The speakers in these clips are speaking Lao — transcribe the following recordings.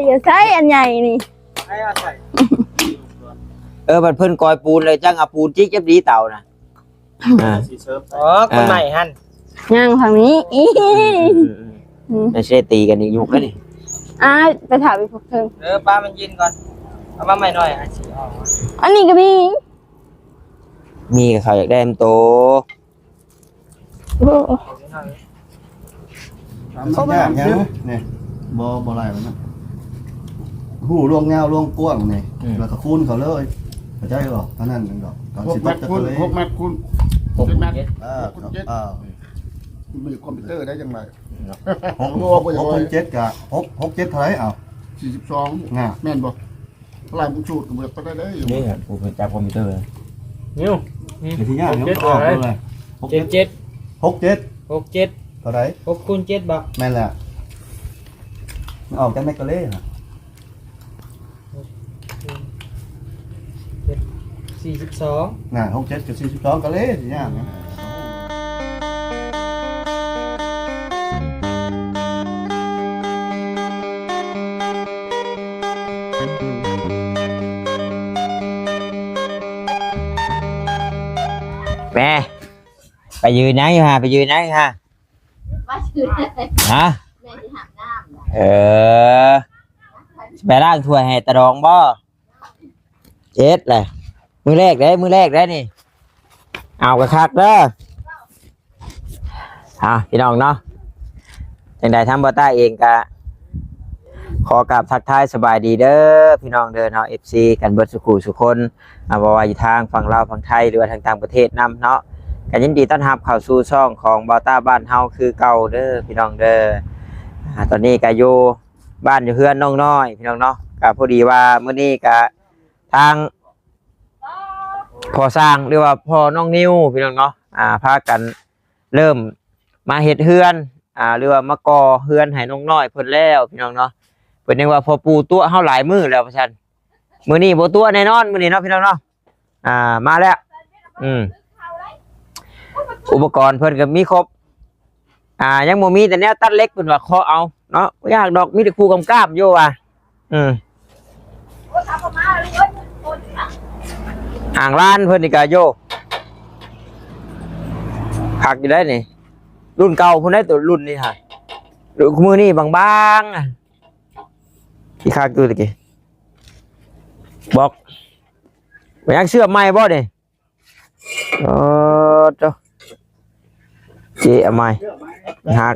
ດຽວໃສ່ອັນໃຫຍ່ນີ້ ໃຫ້ເອົາໃສ່ ເອີ ບັດເພິ່ນກອຍປູນແລ້ວ ຈັ່ງເອົາປູນຈິກຈັບດີເຕົານະ. ອ່າ ຊິເສີມໃສ່ ອໍ ຄົນໃໝ່ຫັ້ນ ຍ່າງຝັ່ງນີ້. ອືມ ອືມ ອືມ ອືມ ແລ້ວຊິໄດ້ຕີກັນອີກຍຸກແລ້ວນີ້. ອ່າ ໄປຖາມອີກພວກເທິງ ເອີ ປ້າມັນເຢັນກ່ອນ ເອົາມາໃໝ່ໜ້ອຍ ອັນສີອອກ ອັນນີ້ກໍມີ ມີກໍເຂົາຢາກໄດ້ນຳໂຕ. ໂອ້ ຖາມມັນຍາກຫຍັງນີ້ ບໍ່ ບໍ່ໄລ່ມັນນະ ຮູ້ລວງຍາວລວງກວ້າງນີ້ ອືມ ແລ້ວກໍຄູນເຂົາເລີຍ ເຂົ້າໃຈບໍ່? ເທົ່ານັ້ນດອກ ຕອນ ຫົກ ສິ ແມັດ ຕກຈັກ ຄູນ ເລີຍ ຫົກແມັດຄູນ ຫົກ ເຈັດແມັດ ເຈັດ ເອີ ຫົກຄູນເຈັດ ເອີ ມີຄອມພິວເຕີໄດ້ຈັ່ງໃດ ຫົກ ຫົກຄູນເຈັດກໍ ຫົກ ຫົກເຈັດເທົ່າໃດ? ເອົາ ສີ່ສິບສອງ ນະ ແມ່ນບໍ່? ລາຍມັນສູດກໍບໍ່ໄດ້ປານໃດເດ້. ນີ້ ຜູ້ເປັນຈັບຄອມພິວເຕີ ນິວ ນີ້ ທີ່ຍາກ ຫົກເຈັດ ອອກເລີຍ ຫົກເຈັດ ເຈັດ ຫົກເຈັດ ຫົກເຈັດ ເທົ່າໃດ? ຫົກຄູນເຈັດບໍ່? ແມ່ນແຫຼະ ມັນອອກຈາກແມັກກາເລ່ຫັ້ນ ຫົກຄູນເຈັດ ສີ່ສິບສອງ ນະ ຫົກເຈັດກັບສີ່ສິບສອງ ກາເລ່ ທີ່ຍາກນະ. ແມ່ ໄປຢືນຫຍັງຢູ່ຫັ້ນ ໄປຢືນຫຍັງຢູ່ຫັ້ນ? ວ່າຊື່ ຮະ? ແມ່ຊິຫາບນ້ຳນະ ເອີ ຊິໄປລ້າງຖ້ວຍໃຫ້ຕາດອງບໍ່? ເຈັດແຫຼະ ມື້ແລກເດ້ ມື້ແລກເດ້ນີ້ ເອົາກະຄັກເດີ. ອ່າ ພີ່ນ້ອງເນາະ ຈັ່ງໃດທາງບໍ່ຕ້າເອງກະຂໍກາບທັກທາຍສະບາຍດີເດີພີ່ນ້ອງເດີເນາະ ເອັຟຊີ ກັນເບິດສູ່ຄູ່ສູ່ຄົນ ອ່າ ບໍ່ວ່າຢູ່ທາງຝັ່ງລາວຝັ່ງໄທ ຫຼືວ່າທາງຕ່າງປະເທດນຳເນາະ ກະຍິນດີຕ້ອນຮັບເຂົ້າສູ່ຊ່ອງຂອງບໍ່ຕ້າບ້ານເຮົາຄືເກົ່າເດີພີ່ນ້ອງເດີ. ອ່າ ຕອນນີ້ກະຢູ່ບ້ານຢູ່ເຮືອນນ້ອງນ້ອຍພີ່ນ້ອງເນາະ ກະພໍດີວ່າມື້ນີ້ກະ ທາງພໍ່ຊ່າງ ຫຼືວ່າພໍ່ນ້ອງນິວ ພີ່ນ້ອງເນາະ ອ່າ ພາກັນເລີ່ມມາເຮັດເຮືອນ ອ່າ ຫຼືວ່າມາກໍ່ເຮືອນໃຫ້ນ້ອງນ້ອຍເພິ່ນແລ້ວ ພີ່ນ້ອງເນາະ. ເພິ່ນຍັງວ່າພໍ່ປູຕົວະເຮົາຫຼາຍມື້ແລ້ວວ່າຊັ້ນ ມື້ນີ້ບໍ່ຕົວະແນ່ນອນ ມື້ນີ້ເນາະ ພີ່ນ້ອງເນາະ. ອ່າ ມາແລ້ວ ອືມ ອຸປະກອນເພິ່ນກໍມີຄົບ ອ່າ ຍັງບໍ່ມີແຕ່ແນວຕັດເຫຼັກ ເພິ່ນວ່າຂໍເອົາເນາະ ບໍ່ຍາກດອກ ມີແຕ່ຄູ່ກຳກ້າມຢູ່ວ່າ ອືມ ອ່າງລານເພິ່ນນີ້ກະໂຍ ຄັກຢູ່ໄດ໋ນີ້ ລຸ້ນເກົ່າພຸ້ນໄດ໋ ໂຕລຸ້ນນີ້ຫະ ລຸ້ນມື້ນີ້ບາງໆ ທີ່ຄັກຢູ່ຕະກີ້ ບອກ ບໍ່ຍັງເຊື່ອມໃໝ່ບໍ່ນີ້? ເອີ ໂຕ ເຈເອົາໃໝ່ ຫັກ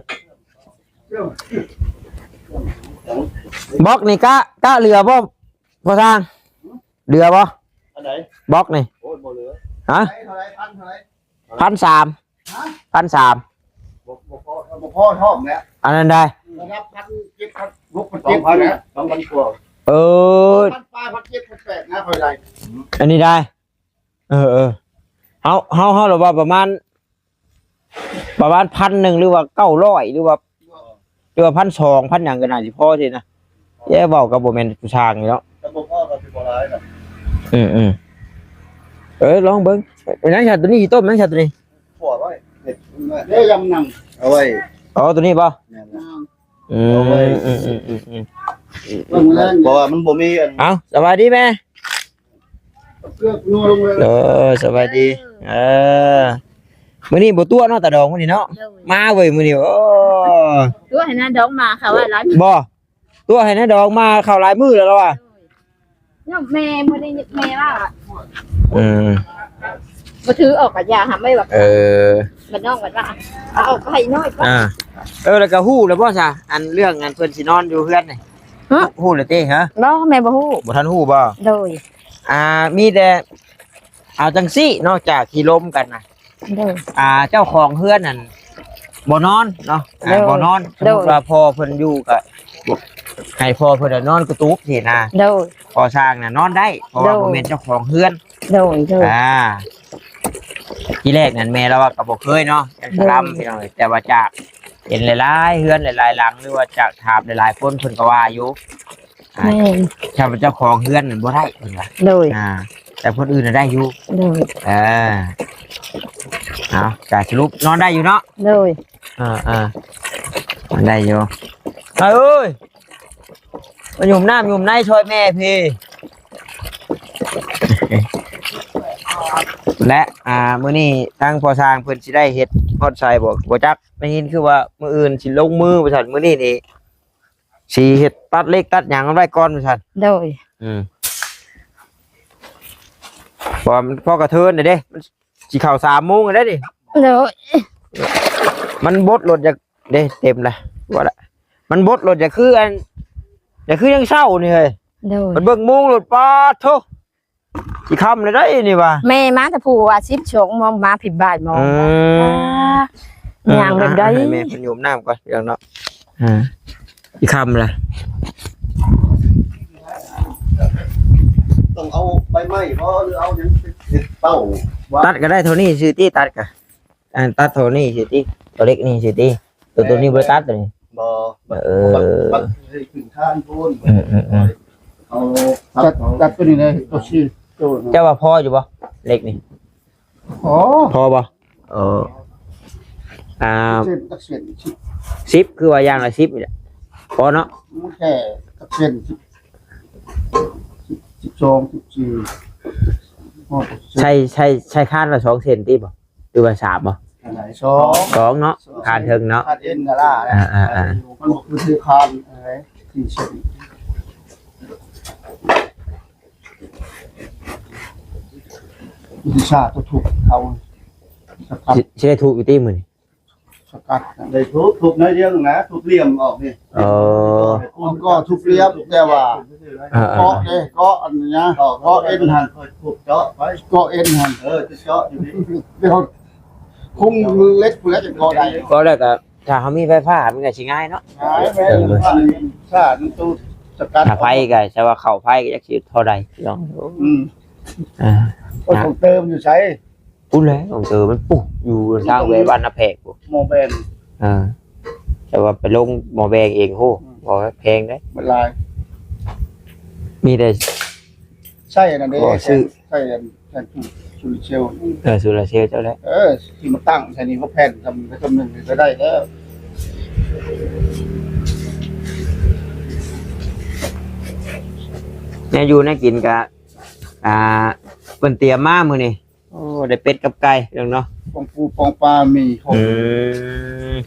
ບລັອກນີ້ກະ ກະເຫຼືອບໍ່ ພໍ່ຊ່າງ? ເຫຼືອບໍ່? ອັນໃດ? ບລັອກນີ້ ໂອ້ຍ ບໍ່ເຫຼືອ ຮະ? ເທົ່າໃດ? ພັນເທົ່າໃດ? ພັນສາມ ຮະ? ພັນສາມ ບໍ່ ບໍ່ພໍ ບໍ່ພໍທ້ອງແລ້ວ ອັນນັ້ນໄດ໋ ລະດັບພັນເຈັດ ພັນຫົກ ພັນເຈັດ ສອງພັນ ແລ້ວ ສອງພັນກວ່າ ເອີ ພັນປາຍ ພັນເຈັດ ພັນແປດນະ ຄ່ອຍໄດ້ ອັນນີ້ໄດ໋ ເອີ ເອີ ເຮົາ ເຮົາ ເຮົາລະວ່າປະມານ ປະມານພັນໜຶ່ງ ຫຼືວ່າເກົ້າຮ້ອຍ ຫຼືວ່າ ຫຼືວ່າພັນສອງ ພັນຫຍັງກໍໜ້າຊິພໍຊິນະ ແຢ່ເວົ້າກໍບໍ່ແມ່ນຜູ້ຊ່າງນີ້ເນາະ ແຕ່ບໍ່ພໍກໍຊິບໍ່ຫຼາຍນະ ອືມໆ ເອີ ລອງເບິ່ງ ເປັນຫຍັງຊະ ໂຕນີ້ຕົ້ມຫຍັງຊະໂຕນີ້ ຂົ້ວໄວ້ ເຮັດ ເດ້ ຢຳໜັງ ເອົາໄວ້ ອໍ ໂຕນີ້ບໍ່? ແມ່ນແລ້ວ ອືມ ເອົາໄວ້ ອືມໆ ເບິ່ງແລງ ເພາະວ່າມັນບໍ່ມີອັນ ເອົ້າ ສະບາຍດີແມ່ ເກືອກນົວລົງເລີຍ ເອີ ສະບາຍດີ ເອີ ມື້ນີ້ບໍ່ຕົວະເນາະ ຕາດອງມື້ນີ້ເນາະ ໂດຍ ມາເວີຍມື້ນີ້ ໂອ້ ຕົວະໃຫ້ນາດອງມາ ເຂົາວ່າຫຼາຍ ບໍ່ ຕົວະໃຫ້ນາດອງມາ ເຂົ້າຫຼາຍມື້ແລ້ວລະວ່າ ໂດຍ ຍອກແມ່ ມື້ນີ້ຍອກແມ່ວ່າ ອືມ ບໍ່ຖືອອກກະຢ່າຫາໄວ້ວ່າ ເອີ ບັດນ້ອງບັດວ່າ ເອົາອອກໄປໃຫ້ນ້ອຍ ອ່າ ເອີ ແລ້ວກະຮູ້ແລ້ວບໍ່ຊະ ອັນເລື່ອງອັນເພິ່ນຊິນອນຢູ່ເຮືອນນີ້ ຮະ? ຮູ້ແລ້ວຕິ ຮະ? ບໍ່ ແມ່ບໍ່ຮູ້ ບໍ່ທັນຮູ້ບໍ່? ໂດຍ ອ່າ ມີແຕ່ ເອົາຈັ່ງຊີ້ເນາະ ຈາກທີ່ລົມກັນນະ ໂດຍ ອ່າ ເຈົ້າຂອງເຮືອນນັ້ນບໍ່ນອນເນາະ ອ່າ ໂດຍ ບໍ່ນອນ ໂດຍ ສົມມຸດວ່າພໍ່ເພິ່ນຢູ່ກະໃຫ້ພໍ່ເພິ່ນນອນກະຕູບຊີ້ນະ ໂດຍ ພໍ່ຊ່າງນະນອນໄດ້ ເພາະວ່າ ໂດຍ ບໍ່ແມ່ນເຈົ້າຂອງເຮືອນ ໂດຍ ໂດຍ ອ່າ ທີແລກນັ້ນແມ່ລາວວ່າກໍບໍ່ເຄີຍເນາະ ຍັງສະລຳ ໂດຍ ພີ່ນ້ອງເອີຍ ແຕ່ວ່າຈາກເຫັນຫຼາຍໆເຮືອນຫຼາຍໆຫຼັງ ຫຼືວ່າຈາກຖາມຫຼາຍໆຄົນ ເພິ່ນກໍວ່າຢູ່ ອ່າ ແມ່ນ ຖ້າເປັນເຈົ້າຂອງເຮືອນນັ້ນບໍ່ໄດ້ເພິ່ນວ່າ ໂດຍ ອ່າ ແຕ່ຄົນອື່ນນະໄດ້ຢູ່ ໂດຍ ເອີ ເອົາ ກະສະຫຼຸບນອນໄດ້ຢູ່ເນາະ ໂດຍ ເອີໆ ນອນໄດ້ຢູ່ ເອີຍ ມາຫຍຸມນ້ຳຫຍຸມໃນຊ່ອຍແມ່ພີ້ ແລະ ອ່າ ມື້ນີ້ທາງພໍ່ຊ່າງເພິ່ນຊິໄດ້ເຮັດຮອດໃສບໍ່ ບໍ່ຈັກ ໄດ້ຍິນຄືວ່າມື້ອື່ນຊິລົງມືວ່າຊັ້ນ ມື້ນີ້ນີ້ຊິເຮັດຕັດເຫຼັກຕັດຫຍັງໄວ້ກ່ອນວ່າຊັ້ນ ໂດຍ ອືມ ເພາະວ່າມັນພໍກະເທີນແລ້ວເດ້ ມັນຊິເຂົ້າສາມໂມງແລ້ວນີ້ ໂດຍ ມັນບົດລົດຢາກ ເດ້ ເຕັມລະ ບໍ່ລະ ມັນບົດລົດຢາກຄືອັນ ຢາກຄືຍັງເຊົ້ານີ້ເຮີ້ຍ ໂດຍ ມັນເບິ່ງໂມງໂລດ ປາດໂທ້ ຊິຄ່ຳແລ້ວໃດ໋ນີ້ວ່າ ແມ່ມາແຕ່ຜູ້ວ່າສິບສອງໂມງ ມາຜິດບ່າຍໂມງ ອືມ ຍ່າງແບບໃດ ເອີ ໃຫ້ແມ່ເພິ່ນຫຍຸມນ້ຳກ່ອນ ພີ່ນ້ອງເນາະ ອ່າ ຊິຄ່ຳລະ ຕ້ອງເອົາໃບໄມ້ບໍ່ ຫຼືເອົາຫຍັງເຮັດເຕົ້າ ຕັດກໍໄດ້ເທົ່ານີ້ຊື່ຕິ ຕັດກະ ອັນຕັດໂຕນີ້ຊິຕິ ໂຕເລັກນີ້ຊິຕິ ໂຕ ໂຕນີ້ບໍ່ໄດ້ຕັດໂຕນີ້ ບໍ່ ເອີ ບັດ ບັດໃຫ້ຂຶ້ນຄານພຸ້ນ ອືມໆໆ ເອົາຕັດ ຕັດໂຕນີ້ເລີຍ ໂຕຊີ້ໂຕ ເຈົ້າວ່າພໍຢູ່ບໍ່ ເລັກນີ້ ພໍ ພໍບໍ່ ເອີ ອ່າ ເສັ້ນຈັກເສັ້ນ ສິບ ສິບ ຄືວ່າຢ່າງລະສິບນີ້ແຫຼະ ພໍເນາະ ມັນແຄ່ຈັກເສັ້ນ ສິບ ສິບສອງ ສິບສີ່ ໃສ່ ໃສ່ ໃສ່ຄານລະສອງເສັ້ນຕິບໍ່? ຫຼືວ່າສາມບໍ່? ອັນໃດ? ສອງ ສອງເນາະ ຄານເທິງເນາະ ຄານເອັນນະລະ ອ່າໆໆ ມັນບໍ່ຄືຄານອັນໃດ ສີ່ເສັ້ນ ວິຊາຕົວທຸບເຂົາ ສະກັດ ຊິ ຊິໄດ້ທຸບຢູ່ຕິມື້ນີ້? ສະກັດ ໄດ້ທຸບ ທຸບໜ້ອຍດຽວນະ ທຸບຫຼ່ຽມອອກນີ້ ເອີ ມັນກໍທຸບຫຼ່ຽມ ແຕ່ວ່າ ອ່າໆ ເກາະເດ້ ເກາະອັນນີ້ນະ ເກາະເອັນຫັ້ນ ທຸບເຈາະໄປ ເກາະເອັນຫັ້ນ ເອີ ຈະເຈາະຢູ່ນີ້ ດຽວ ຄຸງເຫຼັກພຸ້ນແຫຼະ ຈັ່ງເກາະໄດ້ ເກາະແລ້ວກໍ ຖ້າເຮົາມີໄຟຟ້າມັນກໍຊິງ່າຍເນາະ ງ່າຍແມ່ນ ເອີ ຖ້າມັນຕູ້ສະກັດ ຖ້າໄຟກໍ ແຕ່ວ່າເຂົ້າໄຟກໍຈັກຊິທໍ່ໃດ ພີ່ນ້ອງ ອືມ ອ່າ ໂອ້ຍ ຂອງເຕີມຢູ່ໃສ? ພຸ້ນແຫຼະ ຂອງເຕີມມັນປຸກຢູ່ທາງແວະບ້ານນາແພກພຸ້ນ ໝໍ້ແບງ ອ່າ ແຕ່ວ່າໄປລົງໝໍ້ແບງເອງ ໂຫ ອືມ ບໍ່ແພງເດ້ ມັນຫຼາຍ ມີແຕ່ ໃຊ້ອັນນັ້ນເດ້ ບໍ່ຊື້ ໃຊ້ອັນ ແຜ່ນໂຊລາເຊວ ເອີ ໂຊລາເຊວເຈົ້າແຫຼະ ເອີ ທີ່ມາຕັ້ງໃສ່ນີ້ກໍແຜ່ນ ຊຳ ຊຳໜຶ່ງນີ້ກໍໄດ້ແລ້ວ ແນວຢູ່ແນວກິນກະ ອ່າ ເພິ່ນຕຽມມາມື້ນີ້ ໂອ້ ໄດ້ເປັດກັບໄກ່ເນາະ ປອງປູປອງປາມີຄົບ ອື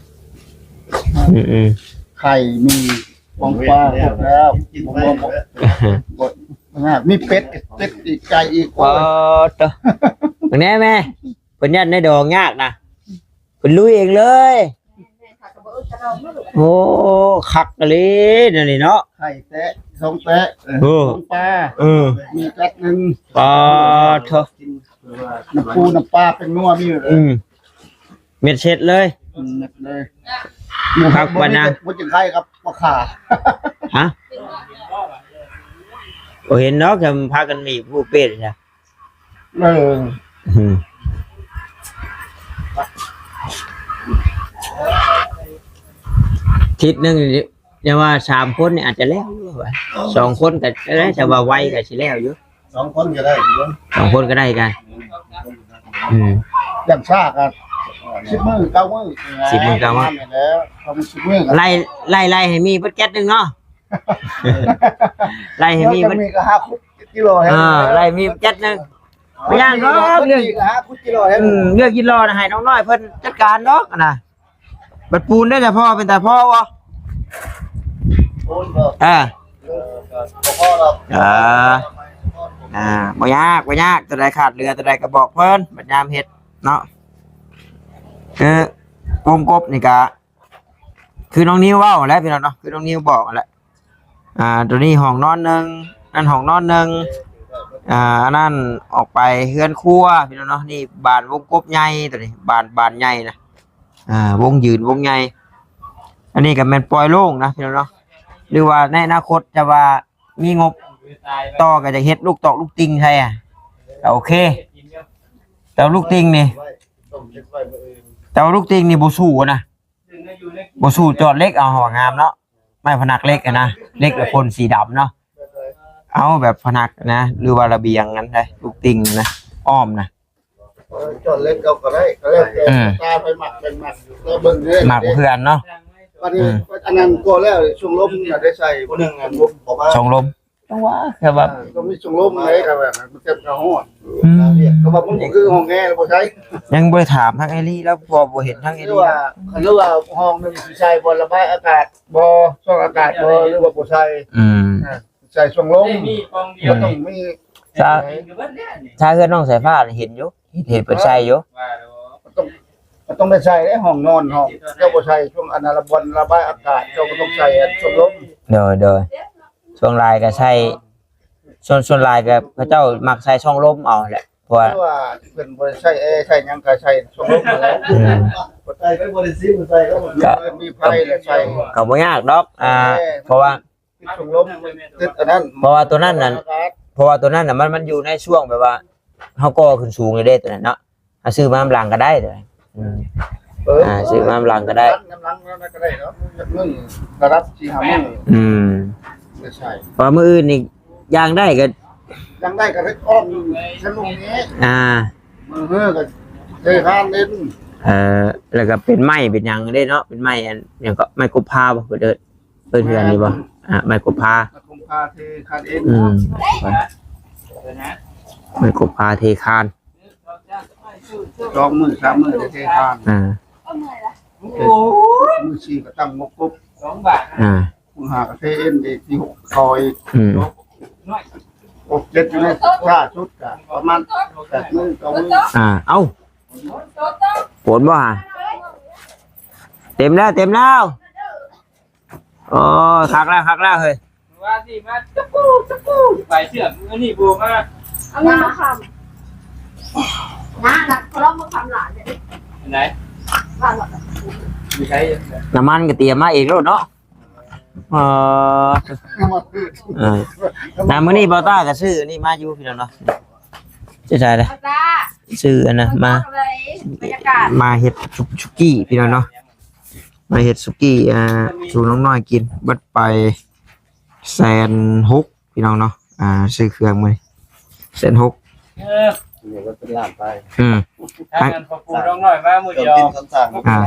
ມ ອືມໆ ໄຂ່ມີ ປອງປາຄົບແລ້ວ ກິນໄປແລ້ວ ບໍ່ ບໍ່ຍາກ ມີເປັດ ເປັດອີກ ໄກ່ອີກ ໂອ້ຍ ປາດໂທ້ ເບິ່ງແດ່ແມ່ ເພິ່ນຢ້ານໃນດອງຍາກນະ ເພິ່ນລຸຍເອງເລີຍ ໂອ້ ຄັກອີ່ຫຼີແນວນີ້ເນາະ ໄຂ່ແຕະ ສອງແຕະ ເອີ ສອງປາ ເອີ ມີແຕະໜຶ່ງ ປາດໂທ້ ນ້ຳປູນ້ຳປາ ແປ້ງນົວມີຢູ່ເລີຍ ອືມ ເມັດເຊັດເລີຍ ອືມ ເມັດເລີຍ ຄັກປານນະ ບໍ່ກິນໄຂ່ກັບປາຂ່າ ຮະ ບໍ່ເຫັນດອກ ຈະພາກັນໜີບຜູ້ເປັດນະ ເອີ ອືມ ທິດໜຶ່ງນີ້ ຢ່າວ່າສາມຄົນນີ້ອາດຈະແລ້ວ ສອງຄົນກໍໄດ້ ແຕ່ວ່າໄວກໍຊິແລ້ວຢູ່ ສອງຄົນກໍໄດ້ຢູ່ ສອງຄົນກໍໄດ້ກັນ ອືມ ຢ່າງຊ້າກໍສິບມື້ ເກົ້າມື້ ສິບມື້ ເກົ້າມື້ ປະມານນັ້ນແຫຼະ ປະມານສິບມື້ ໄລ່ ໄລ່ ໄລ່ໃຫ້ມີເບິດແກັດໜຶ່ງເນາະ ໄລ່ໃຫ້ມີເບິດ ມີກໍຫາຂຸດກິໂລໃຫ້ ເອີ ໄລ່ມີແກັດໜຶ່ງ ບໍ່ຍາກດອກ ເລື່ອງ ຫາຂຸດກິໂລໃຫ້ ອືມ ເລື່ອງກິໂລນະ ໃຫ້ນ້ອງນ້ອຍເພິ່ນຈັດການດອກນະ ບັດປູນໄດ້ແຕ່ພໍ ເປັນຕາພໍບໍ່? ປູນບໍ່? ອ່າ ເອີ ກໍບໍ່ພໍດອກ ອ່າ ອ່າ ບໍ່ຍາກ ບໍ່ຍາກ ຕົວໃດຂາດເຫຼືອ ຕົວໃດກໍບອກເພິ່ນ ບັດຍາມເຮັດເນາະ ຄືວົງກົບນີ້ກະ ຄືນ້ອງນິວເວົ້າຫັ້ນແຫຼະ ພີ່ນ້ອງເນາະ ຄືນ້ອງນິວບອກຫັ້ນແຫຼະ ອ່າ ຕົວນີ້ຫ້ອງນອນໜຶ່ງ ນັ້ນຫ້ອງນອນໜຶ່ງ ອ່າ ອັນນັ້ນອອກໄປເຮືອນຄົວ ພີ່ນ້ອງເນາະ ນີ້ບານວົງກົບໃຫຍ່ ຕົວນີ້ບານ ບານໃຫຍ່ນະ ອ່າ ວົງຢືນວົງໃຫຍ່ ອັນນີ້ກໍແມ່ນປ່ອຍໂລ່ງນະ ພີ່ນ້ອງເນາະ ຫຼືວ່າໃນອະນາຄົດຈະວ່າມີງົບຕໍ່ ກໍຈະເຮັດລູກຕອກລູກຕິ່ງໃສ່ ກໍໂອເຄ ແຕ່ລູກຕິ່ງນີ້ ແຕ່ລູກຕິ່ງນີ້ບໍ່ສູ້ນະ ບໍ່ສູ້ຈອດເຫຼັກ ເອົາ ຫາງາມເນາະ ໄມ້ພະນັກເຫຼັກຫັ້ນນະ ເຫຼັກລະຄົນສີດຳເນາະ ເອົາແບບພະນັກນະ ຫຼືວ່າລະບຽງຫັ້ນໄດ໋ ລູກຕິ່ງນະ ອ້ອມນະ ເອີ ຈອດເຫຼັກເອົາກໍໄດ້ ກໍແລ້ວແຕ່ ອືມ ຕາໃຜມັກ ເພິ່ນມັກ ແລ້ວເບິ່ງເດ້ ມັກເພື່ອນເນາະ ບັດນີ້ ອືມ ອັນນັ້ນກໍແລ້ວ ຊ່ວງລົມນະໄດ້ໃສ່ບໍ່ ໜຶ່ງອັນບໍ່ມາ ຊ່ອງລົມ ຈັ່ງຫວະ ແບບວ່າ ເອີ ຕ້ອງມີຊ່ອງລົມໃດ໋ ກໍແບບມັນເຕັມກະຮອດ ອືມ ກໍວ່າມັນບໍ່ຄືຫ້ອງແອແລ້ວບໍ່ໃສ່ ຍັງບໍ່ໄດ້ຖາມທາງອ້າຍລີແລ້ວ ເພາະບໍ່ເຫັນທາງອ້າຍລີ ຫຼືວ່າ ຫຼືວ່າຫ້ອງໜຶ່ງຊິໃສ່ບ່ອນລະບາຍອາກາດບໍ່ ຊ່ອງອາກາດບໍ່ ຫຼືວ່າບໍ່ໃສ່ ອືມ ອ່າ ໃສ່ຊ່ອງລົມ ອືມ ກໍຕ້ອງມີ ຖ້າ ຖ້າເຮືອນນ້ອງສາຍຟ້າເຫັນຢູ່ ເຫັນເພິ່ນໃສ່ຢູ່ ມັນຕ້ອງ ມັນຕ້ອງໄດ້ໃສ່ເດ້ ຫ້ອງນອນ ຫ້ອງ ເຈົ້າບໍ່ໃສ່ຊ່ວງອັນນັ້ນລະ ບ່ອນລະບາຍອາກາດ ເຈົ້າກໍຕ້ອງໃສ່ອັນຊ່ອງລົມ ໂດຍ ໂດຍ ສ່ວນຫຼາຍກໍໃສ່ ສ່ວນ ສ່ວນຫຼາຍກໍເຂົາເຈົ້າມັກໃສ່ຊ່ອງລົມເອົາແຫຼະ ເພາະວ່າ ຄືວ່າເພິ່ນບໍ່ໄດ້ໃສ່ແອ ໃສ່ຫຍັງກໍໃສ່ຊ່ອງລົມຫັ້ນແຫຼະ ອືມ ໃສ່ໄປບໍ່ໄດ້ຊິມໃສ່ກໍ ກໍມີໄຟແຫຼະໃສ່ ກໍບໍ່ຍາກດອກ ອ່າ ເພາະວ່າ ຕິດถุງລົມ ຕິດອັນນັ້ນ ເພາະວ່າຕົວນັ້ນນະ ເພາະວ່າຕົວນັ້ນນະ ມັນ ມັນຢູ່ໃນຊ່ວງແບບວ່າ ເຮົາກໍ່ຂຶ້ນສູງຢູ່ເດ້ຕົວນັ້ນເນາະ ເຮົາຊື້ມານຳຫຼັງກໍໄດ້ຕົວນັ້ນ ອືມ ເອີ ອ່າ ຊື້ມານຳຫຼັງກໍໄດ້ ນຳຫຼັງນັ້ນກໍໄດ້ເນາະ ຈັກມື້ ລະດັບສີ່ຫ້າມື້ ອືມ ກໍໃສ່ ເພາະມື້ອື່ນນີ້ຍ່າງໄດ້ກໍ ຍ່າງໄດ້ກໍອອກສະນຸກນີ້ ອ່າ ມື້ເຮືອກໍເທຄານເຫຼັ້ນ ເອີ ແລ້ວກໍເປັນໄມ້ເປັນຫຍັງເດ້ເນາະ ເປັນໄມ້ອັນຫຍັງກໍ ໄມ້ກົບພາບໍ່ ເພິ່ນເອີ້ນ ເອີ້ນຄືກັນຢູ່ບໍ່ ອ່າ ໄມ້ກົບພາ ໄມ້ກົບພາເທຄານເອັນ ອືມ ໄມ້ກົບພາເທຄານ ສອງມື້ສາມມື້ໄດ້ເທຄານ ອ່າ ມື້ສີ່ກໍຕັ້ງໝົກກົບ ອ່າ ມື້ຫ້າກໍເທເອັນອີກ ມື້ຫົກຕໍ່ອີກ ອືມ ຫົກເຈັດຢູ່ໃນ ຊ້າສຸດກໍປະມານແປດມື້ ເກົ້າມື້ ອ່າ ເອົ້າ ຝົນບໍ່ຫາ ເຕັມແລ້ວ ເຕັມແລ້ວ ໂອ້ ຄັກແລ້ວ ຄັກແລ້ວເຮີ້ຍ ວ່າຊິມາຕະປູ ຕະປູ ໄປເຊື່ອມ ອັນນີ້ບໍ່ມາ ເອົາເງິນມາຄຳ ນາ ນາ ຂອລອງມາຄຳຫຼານເດ້ ອັນໃດ ວ່າ ຢູ່ໃສ ນ້ຳມັນກໍຕຽມມາເອງໂລດເນາະ ເອີ ເອີ ນະ ມື້ນີ້ບ່າວຕ້າກໍຊື້ອັນນີ້ມາຢູ່ພີ່ນ້ອງເນາະ ຈະໄດ້ເດ້ ບ່າວຕ້າ ຊື້ອັນນັ້ນມາ ບັນຍາກາດ ມາເຮັດສຸ ສຸກີ້ພີ່ນ້ອງເນາະ ມາເຮັດສຸກີ້ ອ່າ ສູ່ນ້ອງນ້ອຍກິນ ເບິດໄປແສນຫົກພີ່ນ້ອງເນາະ ອ່າ ຊື້ເຄື່ອງມື້ນີ້ແສນຫົກ ເອີ ເປັນລ້ານໄປ ອືມ ທາງນັ້ນພໍ່ປູນ້ອງນ້ອຍມາມື້ດຽວ ອ່າ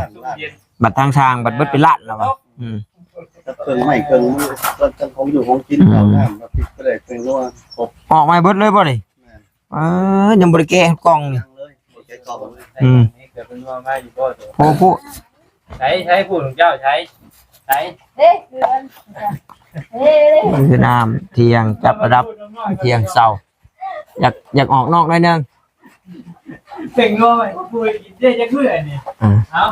ບັດທາງຊ່າງບັດເບິດເປັນລ້ານແລ້ວວ່າ ອືມ ເຄື່ອງໄມ້ເຄື່ອງມື ເຄື່ອງຂອງຢູ່ຂອງກິນ ອືມ ເຂົ້ານ້ຳ ມາພິກປະແດກແປ້ງນົວ ຄົບ ອອກມາເບິດເລີຍບໍ່ນີ້? ແມ່ນ ເອີ ຍັງບໍ່ໄດ້ແກະກ່ອງນີ້ ຍັງເລີຍ ບໍ່ແກະກ່ອງເລີຍ ອືມ ເກືອບເປັນນົວມາຢູ່ບໍ່ ໂອ້ໂຫ ໃສ ໃສຜູ້ຂອງເຈົ້າ ໃສ ໃສ ເດ້ ຄືອັນ ເດ້ ເດ້ ຄືນ້ຳທຽງຈັບລະດັບ ທຽງເຊົາ ຢາກ ຢາກອອກນອກໜ້ອຍໜຶ່ງ ເສັງນ້ອຍ ຜູ້ໃຫ້ກິນເດ້ຈັກມື້ອັນນີ້ ອ່າ ເອົາ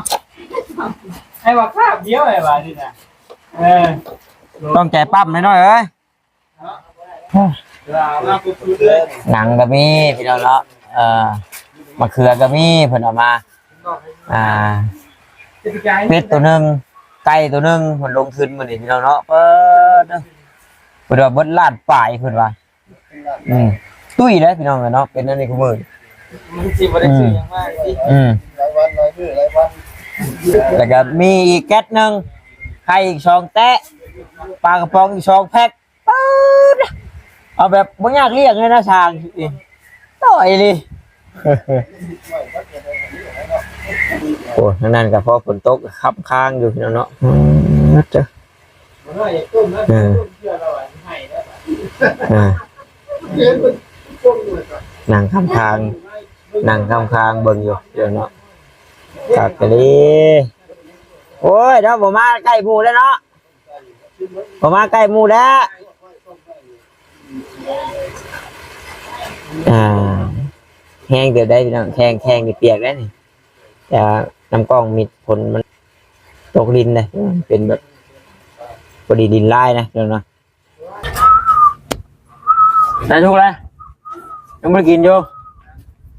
ໃຫ້ວ່າຄາບດຽວໃຫ້ວ່ານີ້ນະ ເອີ ຕ້ອງໃຈປ້ຳໜ້ອຍໆເອີຍ ເນາະ ມາປຸບໆເລີຍ ໜັງກໍມີພີ່ນ້ອງເນາະ ເອີ ມະເຂືອກໍມີ ເພິ່ນເອົາມາ ອ່າ ເປັດໂຕໜຶ່ງ ໄກ່ໂຕໜຶ່ງ ເພິ່ນລົງທຶນມື້ນີ້ພີ່ນ້ອງເນາະ ເປີດເດີ ເພິ່ນວ່າເບິດລ້ານປາຍເພິ່ນວ່າ ອືມ ຕຸ້ຍເດ້ພີ່ນ້ອງເອີຍເນາະ ເປັນອັນນີ້ຄູ່ມື້ ມັນຊິບໍ່ໄດ້ຊື້ຫຍັງມາຕິ ອືມ ອືມ ຫຼາຍວັນ ຫຼາຍມື້ ຫຼາຍວັນ ແລ້ວກໍມີອີກແກັດໜຶ່ງ ໄຂ່ອີກສອງແຕະ ປາກະປ໋ອງອີກສອງແພັກ ປາດ ເອົາແບບບໍ່ຍາກລ້ຽງເລີຍນະຊ່າງ ຕໍ່ອີ່ຫຼີ ໂອ້ ທາງນັ້ນກໍພໍຝົນຕົກຄ້ຳຄ້າງຢູ່ພີ່ນ້ອງເນາະ ອືມ ເອີ ອ່າ ນັ່ງຄ້ຳຄ້າງ ນັ່ງຄ້ຳຄ້າງເບິ່ງຢູ່ເນາະ ຄັກອີ່ຫຼີ ໂອ້ຍ ເນາະ ບໍ່ມາໃກ້ໝູ່ແລ້ວເນາະ ບໍ່ມາໃກ້ໝູ່ແລ້ວ ອ່າ ແຮງເຕີບໄດ໋ພີ່ນ້ອງ ແຂ້ງ ແຂ້ງນີ້ປຽກໄດ໋ນີ້ ແຕ່ວ່ານ້ຳກ້ອງມິດ ຝົນມັນຕົກລິນເດ້ ເປັນແບບ ພໍດີດິນລາຍນະພີ່ນ້ອງເນາະ ໄດ້ທຸກແລ້ວ ຍັງບໍ່ໄດ້ກິນຢູ່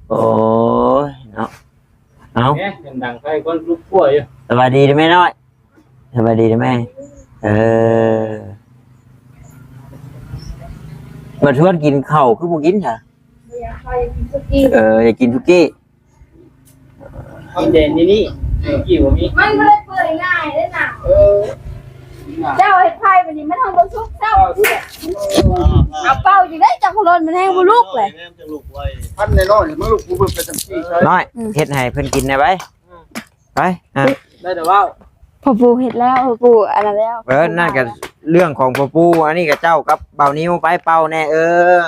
ໂອ້ຍເນາະ ເອົ້າ ເປັນດັງໄຟຄົນລຸກຄົວຢູ່ ສະບາຍດີເດີແມ່ນ້ອຍ ສະບາຍດີເດີແມ່ ເອີ ມາຊວນກິນເຂົ້າຄືບໍ່ກິນຊະ ເອີ ຢາກກິນສຸກີ້ ກິນແຕ່ນີ້ນີ້ ກິນບໍ່ມີ ມັນບໍ່ໄດ້ເປື່ອຍງ່າຍເດ້ນະ ເອີ ເຈົ້າເຮັດໄຂ່ບັດນີ້ມັນເຮົາບໍ່ສຸກຊ້ຳ ເອົາເປົ່າຢູ່ເດ້ ຈັກໂລນມັນແຮງບໍ່ລຸກເລີຍ ພັນນ້ອຍໆ ມັນລຸກບໍ່ເບິ່ງໄປຈັ່ງຊີ້ ນ້ອຍ ອືມ ເຮັດໃຫ້ເພິ່ນກິນແດ່ໄວ ໄປ ອ່ະ ໄດ້ແຕ່ເວົ້າ ພໍ່ປູ່ເຮັດແລ້ວ ພໍ່ປູ່ອັນນັ້ນແລ້ວ ເອີ ນັ້ນກໍເລື່ອງຂອງພໍ່ປູ່ ອັນນີ້ກໍເຈົ້າກັບບ່າວນິວໄປເປົ່າແດ່ ເອີ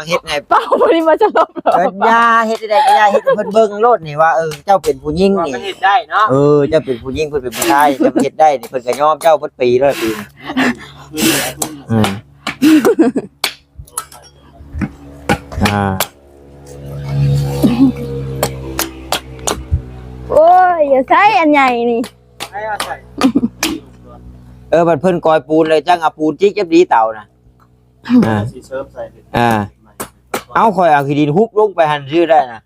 ເຮັດໃຫ້ ເປົ່າບໍ່ໄດ້ມາສະຫຼົບ ເອີ ຢ່າ ເຮັດໃດກໍຢ່າ ເຮັດໃຫ້ເພິ່ນເບິ່ງໂລດນີ້ວ່າ ເອີ ເຈົ້າເປັນຜູ້ຍິງນີ້ ເຮັດໄດ້ເນາະ ເອີ ເຈົ້າເປັນຜູ້ຍິງ ເພິ່ນເປັນຜູ້ຊາຍ ເຈົ້າເຮັດໄດ້ນີ້ ເພິ່ນກໍຍອມເຈົ້າເບິດປີເລີຍປີນີ້ ອືມ ອ່າ ໂອ້ຍ ຢ່າໃຊ້ອັນໃຫຍ່ນີ້ ໃຊ້ເອົາໃສ່ ເອີ ບັດເພິ່ນກອຍປູນເລີຍ ຈັ່ງເອົາປູນຈິກຈັບດີເຕົານະ ອ່າ ຊິເສີມໃສ່ ອ່າ ເອົາ ຂ້ອຍເອົາຂີ້ດິນຮຸບລົງໄປຫັ້ນຊື່ໄດ້ນະ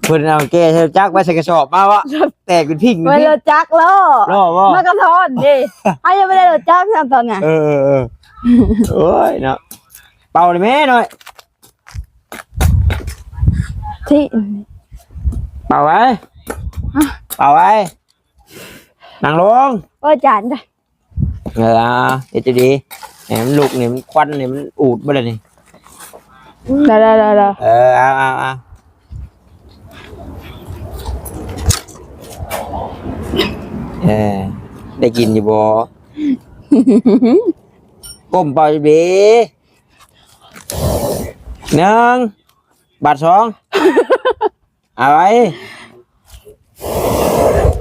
ເພິ່ນເອົາແກ່ໃສ່ລົດຈັກໄວ້ໃສ່ກະສອບມາວະ ແຕກເປັນພິ້ງເປັນພິ້ງ ລົດຈັກລໍ້ ລໍ້ບໍ່ ມັນກະທ້ອນເດ້ ເຮົາຍັງບໍ່ໄດ້ລົດຈັກຊ້ຳຕອນນັ້ນ ເອີ ເອີ ເອີ ໂອ້ຍເນາະ ເປົ່າເລີຍແມ່ນ້ອຍ ທີ່ ເປົ່າໄວ້ ຮະ ເປົ່າໄວ້ ນັ່ງລົງ ເອີ ຈານ ເອີ ເອົາ ເຮັດດີໆ ໃຫ້ມັນລຸກນີ້ ມັນຄວັນນີ້ ມັນອູດເບິດແລ້ວນີ້ ໄດ້ໆໆໆ ເອີ ເອົາໆໆ ເອີ ໄດ້ກິນຢູ່ບໍ່? ກົ້ມເປົ່າດີໆ ໜຶ່ງ ບາດສອງ ເອົາໄວ້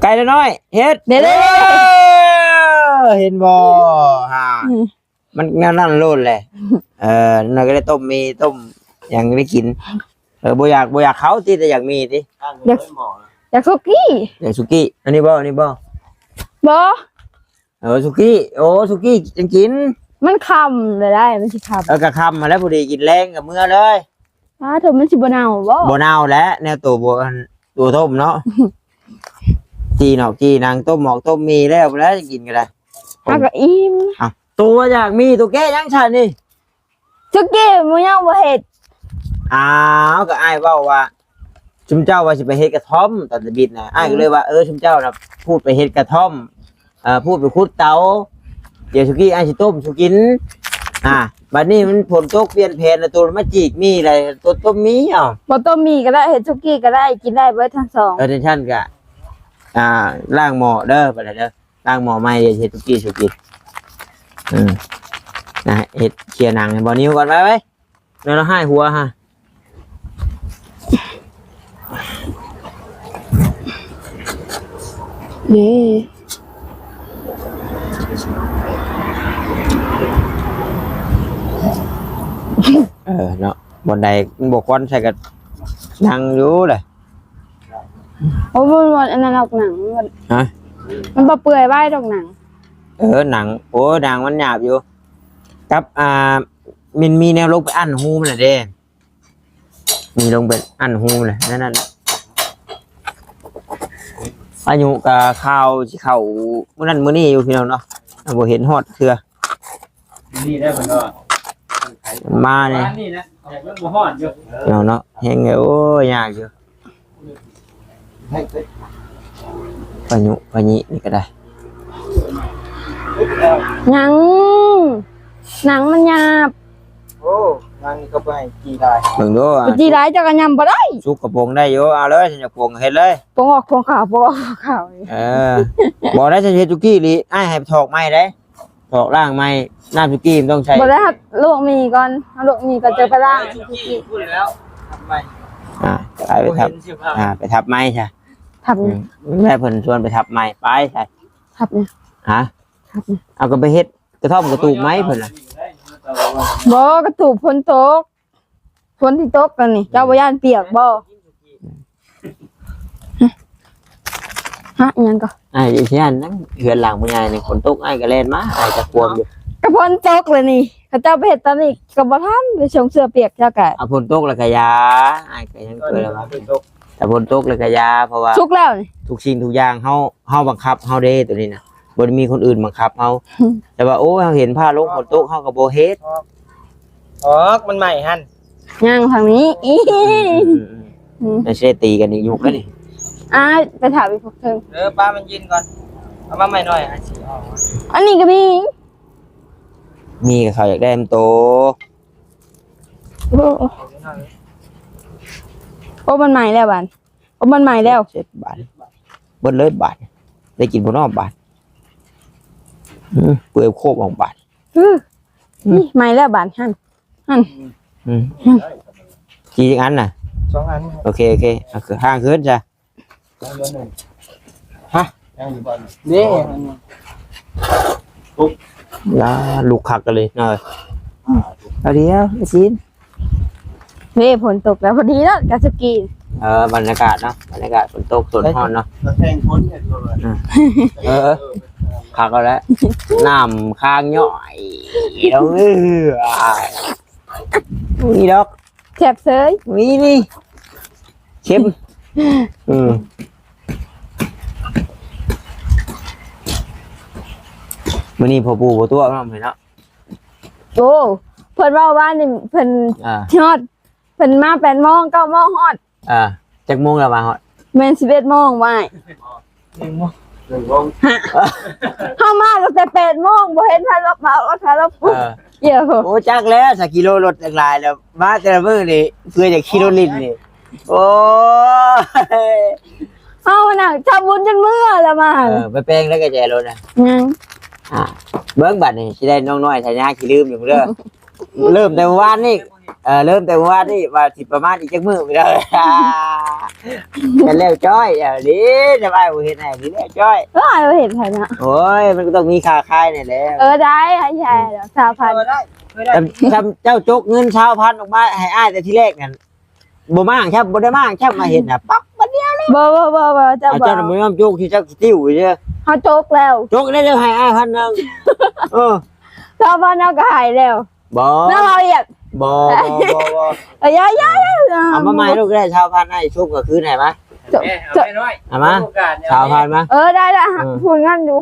ໄກ່ນ້ອຍ ເຮັດ ເດ້ ເດ້ ເອີ ເຫັນບໍ່ ຫາ ອືມ ມັນແນວນັ້ນໂລດແຫຼະ ເອີ ນ້ອຍກໍໄດ້ຕົ້ມໝີ່ ຕົ້ມຫຍັງໄດ້ກິນ ເອີ ບໍ່ຢາກ ບໍ່ຢາກເຂົ້າຕິ ແຕ່ຢາກໝີ່ຕິ ຢາກ ຢາກສຸກີ້ ຢາກສຸກີ້ ອັນນີ້ບໍ່ ອັນນີ້ບໍ່ ບໍ່ ເອີ ສຸກີ້ ໂອ້ ສຸກີ້ຈັ່ງກິນ ມັນຄ່ຳແລ້ວໄດ໋ ມັນຊິຄ່ຳ ເອີ ກໍຄ່ຳຫັ້ນແຫຼະ ພໍດີກິນແລງກໍເມືອເລີຍ ອ້າ ໂທ້ ມັນຊິບໍ່ເນົ່າບໍ່? ບໍ່ເນົ່າແຫຼະ ແນວໂຕບໍ່ ອັນ ໂຕຕົ້ມເນາະ ຈີ່ນອກຈີ່ໜັງ ຕົ້ມໝອກຕົ້ມໝີ່ແລ້ວ ແລ້ວກິນກໍໄດ້ ເຮົາກໍອີ່ມ ເອົາ ໂຕຢາກໝີ່ ໂຕແກະຫຍັງຊັ້ນນີ້? ສຸກີ້ ໝູຍັງບໍ່ເຮັດ ອ້າວ ກໍອ້າຍເວົ້າວ່າ ຊຸມເຈົ້າວ່າຊິໄປເຮັດກະທ່ອມຕອນຕະບິດນະ ອ້າຍກໍເລີຍວ່າ ເອີ ເອີ ຊຸມເຈົ້ານະ ພູດໄປເຮັດກະທ່ອມ ເອີ ພູດໄປຂຸດເຕົາ ດຽວສຸກີ້ອ້າຍຊິຕົ້ມສູ່ກິນ ອ່າ ບັດນີ້ມັນຝົນຕົກປ່ຽນແຜນລະ ໂຕມາຈີກໝີ່ລະ ໂຕຕົ້ມໝີ່ ເອົາ ບໍ່ຕົ້ມໝີ່ກໍໄດ້ ເຮັດສຸກີ້ກໍໄດ້ ກິນໄດ້ເບິດທັງສອງ ເອີ ຈັ່ງຊັ້ນກະ ອ່າ ລ້າງໝໍ້ເດີ ບັດນີ້ເດີ ລ້າງໝໍ້ໃໝ່ ດຽວເຮັດສຸກີ້ສູ່ກິນ ອືມ ນະ ເຮັດເຄຍໜັງໃຫ້ບ່າວນິວກ່ອນ ໄປ ໄປ ແລ້ວລະຫາຍຫົວຫາ ເດ້ ເອີ ເນາະ ບ່ອນໃດມັນບໍ່ຄວັນໃສ່ກໍນັ່ງຢູ່ເດ້ ໂອ້ ມັນ ມັນອັນນັ້ນດອກໜັງ ມັນ ຮະ ມັນບໍ່ເປື່ອຍໄວດອກໜັງ ເອີ ໜັງ ໂອ້ ໜັງມັນຫຍາບຢູ່ ກັບ ອ່າ ມັນມີແນວລົງໄປອັ້ນຮູມັນນະເດ້ ມີລົງໄປອັ້ນຮູມັນນະ ນັ້ນ ນັ້ນ ອາຍຸກະຂ່າວຊິເຂົ້າມື້ນັ້ນມື້ນີ້ຢູ່ ພີ່ນ້ອງເນາະ ຍັງບໍ່ເຫັນຮອດເທື່ອ ນີ້ໄດ້ເພິ່ນວ່າ ມານີ້ ມານີ້ນະ ແດດມັນບໍ່ຮ້ອນຢູ່ ເນາະ ເນາະ ແຮງເລີຍ ໂອ້ຍ ຍາກຢູ່ ພາຍຸ ພາຍຸນີ້ກໍໄດ້ ຍັງ ໜັງມັນຫຍາບ ໂອ້ ນາງນີ້ກໍບໍ່ໃຫ້ຈີ່ຫຼາຍ ເບິ່ງດູ ຈີ່ຫຼາຍເຈົ້າກໍຫຍ້ຳບໍ່ໄດ້ ສຸກກະປົງໄດ້ຢູ່ ເອົາເລີຍ ສັນຢາກປົງເຮັດເລີຍ ປົງອອກ ປົງຂາວ ປົງອອກ ຂາວ ເອີ ບໍ່ໄດ້ ສັນເຮັດສຸກີ້ອີ່ຫຼີ ອ້າຍໃຫ້ຖອກໃໝ່ໄດ໋ ຖອກລ້າງໃໝ່ ນ້ຳສຸກີ້ມັນຕ້ອງໃສ່ ບໍ່ໄດ້ ລວກໝີ່ກ່ອນ ເຮົາລວກໝີ່ກ່ອນ ຈັ່ງໄປລ້າງສຸກີ້ ພຸ້ນແລ້ວ ທັບໃໝ່ ອ່າ ໄປ ໄປທັບ ບໍ່ເຫັນຊິພາ ອ່າ ໄປທັບໃໝ່ຊະ ທັບ ອືມ ແມ່ເພິ່ນຊວນໄປທັບໃໝ່ ໄປຊະ ທັບຫຍັງ? ຮະ? ທັບຫຍັງ? ເອົາກໍໄປເຮັດ ກະທ່ອມກະຕູບໄມ້ເພິ່ນນະ ບໍ່ ກະຕູບຝົນຕົກ ຝົນທີ່ຕົກອັນນີ້ ເຈົ້າບໍ່ຢ້ານປຽກບໍ່? ຮະ ອີຫຍັງກໍ? ອ້າຍຊິຢ້ານຫຍັງ ເຮືອນຫຼັງຜູ້ໃຫຍ່ນີ້ ຝົນຕົກອ້າຍກໍແລ່ນມາ ອ້າຍກໍກວມຢູ່ ກໍຝົນຕົກແລ້ວນີ້ ເຂົາເຈົ້າໄປເຮັດຕອນນີ້ກໍບໍ່ທັນ ໄປຊົງເສື້ອປຽກເຈົ້າກໍ ອ່າ ຝົນຕົກແລ້ວກໍຢ່າ ອ້າຍກໍຍັງເກີດແລ້ວວ່າ ຖ້າຝົນຕົກແລ້ວກໍຢ່າ ເພາະວ່າ ສຸກແລ້ວນີ້ ທຸກສິ່ງທຸກຢ່າງເຮົາ ເຮົາບັງຄັບເຮົາເດ້ ໂຕນີ້ນະ ບໍ່ໄດ້ມີຄົນອື່ນບັງຄັບເຮົາ ແຕ່ວ່າ ໂອ້ຍ ເຮົາເຫັນຟ້າລົງຝົນຕົກ ເຮົາກໍບໍ່ເຮັດ ອອກ ມັນໃໝ່ຫັ້ນ ຍ່າງທາງນີ້ ອືມ ອືມ ອືມ ອືມ ແລ້ວຊິໄດ້ຕີກັນອີກຍຸກແລ້ວນີ້ ອ້າຍ ໄປຖາມອີກພວກເທິງ ເອີ ປ້າມັນເຢັນກ່ອນ ເອົາມາໃໝ່ໜ້ອຍ ອັນນີ້ກໍມີ ມີກໍເຂົາຢາກໄດ້ນຳໂຕ ໂອ້ ໂອ້ ມັນໃໝ່ແລ້ວບາດ ໂອ້ ມັນໃໝ່ແລ້ວ ເສັດບາດ ເບິດເລີຍບາດ ໄດ້ກິນບໍ່ນໍບາດ ອືມ ເປືອຍໂຄບອອກບາດ. ອືມ ນີ້ໃໝ່ແລ້ວບາດຫັ້ນ ຫັ້ນ ອືມ ຈີກອັນນະ ສອງອັນ ໂອເຄ ໂອເຄ ເອົາຂ້າງຂຶ້ນຊະ. ຮະ ຍັງຢູ່ບໍ່ນີ້ ເດ້ ລຸກ ລຸກຄັກກັນເລີຍເນາະ. ເອົາດຽວ ໄອ້ຈີນ ເດ້ ຝົນຕົກແລ້ວ ພໍດີເນາະ ກາສະກີ. ເອີ ບັນຍາກາດເນາະ ບັນຍາກາດຝົນຕົກ ສົດຮ້ອນເນາະ ມາແຂ່ງຝົນເຮັດໂລດ. ເອີ ເອີ ຄັກເອົາແລ້ວ ນ້ຳຄ້າງຍ້ອຍ ເອີ ນີ້ດອກ ແຊບເສີຍ ນີ້ ນີ້ ເຄັມ. ອືມ ມື້ນີ້ພໍ່ປູ່ບໍ່ຕົວະເນາະ ມື້ນີ້ເນາະ. ໂອ້ ເພິ່ນເວົ້າວ່ານີ້ ເພິ່ນ ອ່າ ຮອດ ເພິ່ນມາແປດໂມງ ເກົ້າໂມງຮອດ. ອ່າ ຈັກໂມງແລ້ວມາຮອດ? ແມ່ນສິບເອັດໂມງ ວ່າຍ ໜຶ່ງໂມງ ໜຶ່ງໂມງ ຮະ ເຮົາມາຕັ້ງແຕ່ແປດໂມງ ບໍ່ເຫັນໃຜລົບມາ ລົດໃຜລົບ. ເອີ ເອີ ໂອ້ ຈັກແລ້ວ ສາກິໂລລົດຈັ່ງຫຼາຍແລ້ວ ມາແຕ່ລະມື້ນີ້ ເພື່ອຈະຂີ່ລົດຫຼິ້ນນີ້. ໂອ້ຍ ເຮົານະ ທຳບຸນຈົນເມື່ອແລ້ວມາ. ເອີ ໄປແປງແລ້ວກະແຈລົດນະ ຍັງ. ອ່າ ເບິ່ງບາດນີ້ ຊິໄດ້ນ້ອງນ້ອຍທາຍາຂີ້ລືມຢູ່ເດີ. ເລີ່ມແຕ່ມື້ວານນີ້ ເອີ ເລີ່ມແຕ່ມື້ວານນີ້ວ່າຊິປະມານອີກຈັກມື້ໄປເດີ ຈະແລ້ວຈ້ອຍ. ເອົາເດ້ ສະບາຍບໍ່ເຮັດໃຫ້ນີ້ແລ້ວຈ້ອຍ ເອີ ບໍ່ເຮັດໃຫ້ນະ. ໂອ້ຍ ມັນກໍຕ້ອງມີຄ່າຄາຍແດ່ແລ້ວ. ເອີ ໄດ້ ໃຫ້ແລ້ວ ຊາວພັນ ໄດ້ ໄດ້. ຊ່ຳເຈົ້າຈົກເງິນຊາວພັນອອກມາໃຫ້ອ້າຍແຕ່ທີແລກນັ້ນ ບໍ່ມ້າງຊ້ຳ ບໍ່ໄດ້ມ້າງຊ້ຳ ມາເຫັນນະ ປັບບາດດຽວເລີຍ. ບໍ່ ບໍ່ ບໍ່ ບໍ່ ເຈົ້າ ເຈົ້າບໍ່ ບໍ່ຍອມຈົກ ທີ່ເຈົ້າຊິຕິວຢູ່ເດີ. ເຮົາຈົກແລ້ວ ຈົກໄດ້ເລີຍ ໃຫ້ອ້າຍພັນໜຶ່ງ. ເອີ ຊາວພັນເຮົາກໍໃຫ້ແລ້ວ. ບໍ່ ນະ ເວົ້າອຽກ ບໍ່ ບໍ່ ບໍ່ ບໍ່ ເອີ ຢ່າ ຢ່າ ຢ່າ ເອົາມາໃໝ່ລູກ ໄດ້ຊາວພັນ ອ້າຍຊຸບກໍຄືນໃຫ້ມາ. ເອົາມາ ຊາວພັນມາ. ເອີ ໄດ້ ໄດ້ ເອີ ພຸ້ນເງິນຢູ່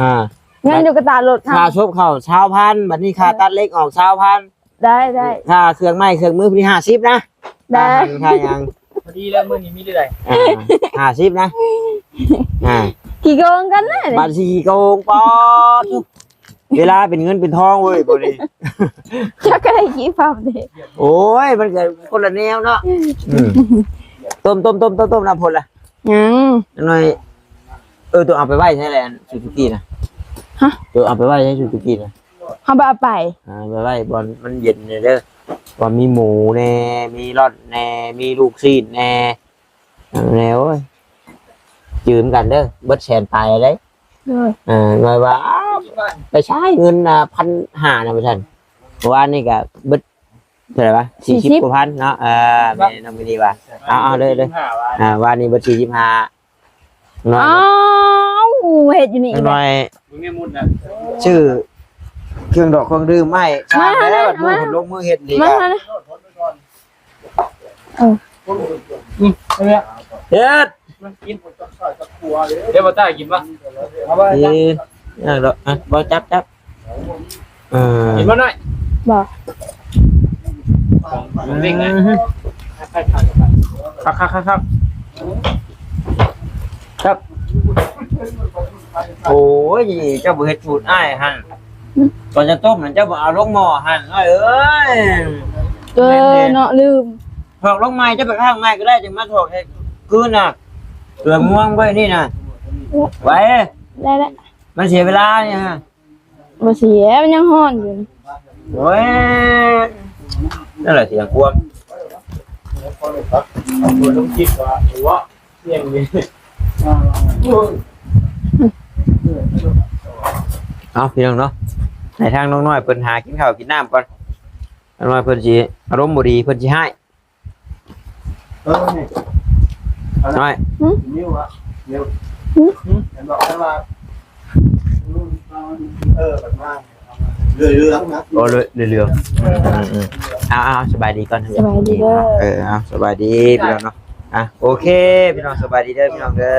ອ່າ ເງິນຢູ່ກະຕາລົດ ຄ່າຊົບເຂົ້າຊາວພັນ ບັດນີ້ຄ່າຕັດເຫຼັກອອກຊາວພັນ. ໄດ້ ໄດ້ ຄ່າເຄື່ອງໄມ້ເຄື່ອງມືຜູ້ນີ້ຫ້າສິບນະ. ໄດ້ ຄ່າຫຍັງ ພໍດີແລ້ວ ມື້ນີ້ມີເທົ່າໃດ? ອ່າ ຫ້າສິບນະ. ອ່າ ຂີ້ໂກງກັນນະ ບັດຊິຂີ້ໂກງ ປອດ ເວລາເປັນເງິນເປັນທອງເວີຍ ບໍ່ນີ້ ຈັກກະໄດ້ກີ່ພັນເດ້. ໂອ້ຍ ມັນກະຄົນລະແນວເນາະ. ອືມ ຕົ້ມ ຕົ້ມ ຕົ້ມ ຕົ້ມ ນ້ຳພົ້ນລະ ຍັງ ຈັກໜ້ອຍ. ເອີ ຕົວເອົາໄປໄວ້ໃສແຫຼະ ອັນຊູຊູກິນະ? ຮະ ຕົວເອົາໄປໄວ້ໃສຊູຊູກິນະ? ເຮົາບໍ່ເອົາໄປ ອ່າ ໄປໄວ້ບ່ອນມັນເຢັນແດ່ເດີ ວ່າມີໝູແດ່ ມີລອດແດ່ ມີລູກຊີ້ນແດ່ ແດ່. ໂອ້ຍ ຈື່ມກັນເດີ ເບິດແສນປາຍເດ້. ໂດຍ ເອີ ນ້ອຍວ່າ ອ້າວ ໄປໃຊ້ເງິນ ອ່າ ພັນຫ້ານະ ວ່າຊັ້ນ. ເມື່ອວານນີ້ກະເບິດ ເທົ່າໃດວະ ສີ່ສິບ ສີ່ສິບກວ່າພັນເນາະ. ເອີ ແມ່ນ້ອງມິນີວ່າ ເອົາ ເອົາເລີຍ ເລີຍ. ອ່າ ວານນີ້ເບິດສີ່ສິບຫ້າ. ນ້ອຍ ອ້າວ ເຮັດຢູ່ນີ້ ນ້ອຍ ມຶງນີ້ມຸດນະ ຊື້ເຄື່ອງດອກເຄື່ອງດື່ມໃຫ້ ມາ ຊາມແລ້ວ ມາ ບາດມື້ ມາ ເພິ່ນລົງມືເຮັດນີ້ ມາ ກະ ມາ ເອີ ອືມ ເຮັດ ເຮັດບໍ່ຕ້າກິນບໍ່? ເອົາໄວ້ ກິນ ຫຍັງດອກ ອ່ະ ບໍ່ ຈັບ ຈັບ. ເອີ ກິນບໍ່ນ້ອຍ? ບໍ່ ຂອງເລັ່ງນະ ຄັກໆໆໆ ຄັບ ໂອ້ຍ ເຈົ້າບໍ່ເຮັດສູດອ້າຍຫັ້ນ ຕອນຈະຕົ້ມຫັ້ນ ເຈົ້າບໍ່ເອົາລົງໝໍ້ຫັ້ນ ອ້າຍເອີຍ. ເອີ ແມ່ນເດ ເນາະ ລືມ ຖອກລົງໃໝ່ ເຈົ້າໄປຂ້າງໃໝ່ກໍໄດ້ ຈຶ່ງມາຖອກໃຫ້ຄືນນະ ເປືອງມ່ວງໄວ້ນີ້ນະ ໄວ ໄດ້ແລ້ວ ມັນເສຍເວລານີ້ຮະ. ບໍ່ເສຍ ມັນຍັງຮ້ອນຢູ່. ໂອ້ຍ ນັ້ນແຫຼະສຽງຄວາມ. ເອົາ ພີ່ນ້ອງເນາະ ໃຫ້ທາງນ້ອງນ້ອຍເພິ່ນຫາກິນເຂົ້າກິນນ້ຳກ່ອນ. ນ້ອງນ້ອຍເພິ່ນຊິອາລົມບໍ່ດີ ເພິ່ນຊິຮ້າຍ. ເອີ ນີ້ ນ້ອຍ ຫື? ນິ້ວອະ ນິ້ວ ຫື? ຫື? ເຫັນບອກວ່າ ເອີ ບັດມາ ເຫຼືອງໆນະ ໂອ້ ເຫຼືອງໆ ອືມໆ ເອົາໆ ສະບາຍດີກ່ອນ ສະບາຍດີເດີ ເອີ ເອົາ ສະບາຍດີພີ່ນ້ອງເນາະ. ອ່ະ ໂອເຄ ພີ່ນ້ອງ ສະບາຍດີເດີ ພີ່ນ້ອງເດີ.